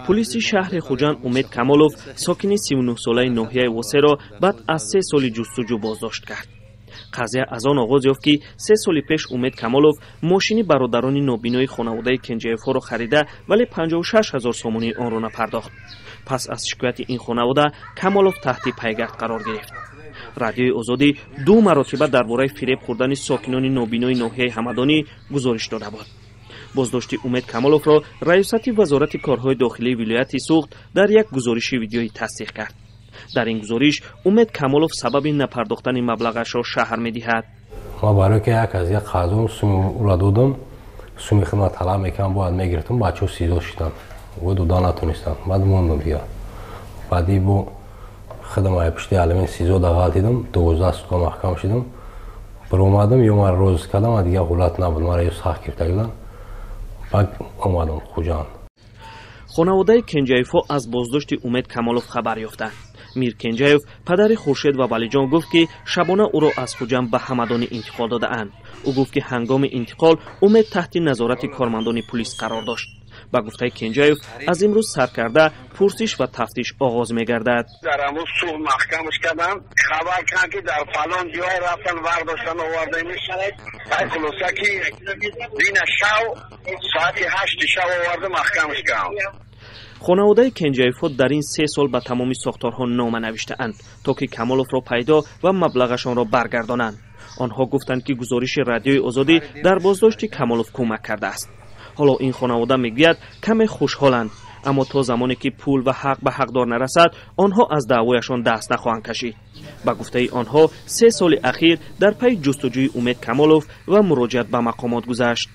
Пулиси шаҳри Хуҷанд Умед Камолов, сокини 39-солаи ноҳияи Восеро, баъд аз 3 соли ҷустуҷӯ боздошт кард. Қазия аз он оғоз ёфт, ки 3 соли пеш Умед Камолов мошини бародарони нобинои хонаводаи Кенҷаевҳоро харида, вале 56 ҳазор сомонии онро напардохт. Пас аз шикояти ин хонавода Камолов таҳти пайгард қарор гирифт. Радиои Озодӣ ду маротиба дар бораи фиреб хӯрдани сокинони нобинои ноҳияи Ҳамадонӣ гузориш дода буд. Боздошти Умед Камоловро раёсати Вазорати корҳои дохилии вилояти Суғд дар як гузориши видеоӣ тасдиқ кард. Дар ин гузориш Умед Камолов сабаби напардохтани маблағашро шарҳ медиҳад. Ма барое ки як аз як қарзом суми ура додам, суми хидмат талаб мекардам, бояд мегирифтам. Бачаҳо СИЗО шиданд, ӯ дода натонистам, баъд мондам дигар. Баъди бо хидам ай пушти алимин СИЗО да ғалтидам, 12 сутка маҳкам шидам. Биромадам, ё мара розыск кардам, а дигар ҳолат набуд, мара ё сахт гирифта, баъд омадам Хуҷанд. Хонаводаи Кенҷаевҳо аз боздошти Умед Камолов хабар ёфтанд. Мир Кенҷаев, падари Хуршед ва Валиҷон, гуфт, ки шабона ӯро аз Хуҷанд ба Ҳамадонӣ интиқол додаанд. Ӯ гуфт, ки ҳангоми интиқол Умед таҳти назорати кормандони пулис қарор дошт. Ба гуфтаи Кенҷаев, аз имрӯз сар карда пурсиш ва тафтиш оғоз мегардад. Дар ҳамун суғ маҳкамаш кардам, хабар кардам, ки дар фалон ҷой рафтан, вардоштан, овардаимиш. Ай хулоса, ки дина шав соати 8-и шав оварда маҳкамаш кардам. Хонаводаи Кенҷаевҳо дар ин 3 сол ба тамоми сохторҳо нома навиштаанд, то ки Камоловро пайдо ва маблағашонро баргардонанд. Онҳо гуфтанд, ки гузориши Радиои Озодӣ дар боздошти Камолов кӯмак кардааст. Ҳоло ин хонавода мегӯяд, каме хушҳоланд, аммо то замоне ки пул ва ҳақ ба ҳақдор нарасад, онҳо аз даъвояшон даст нахоҳанд кашид. Ба гуфтаи онҳо, 3 соли ахир дар пайи ҷустуҷӯи Умед Камолов ва муроҷиат ба мақомот гузашт.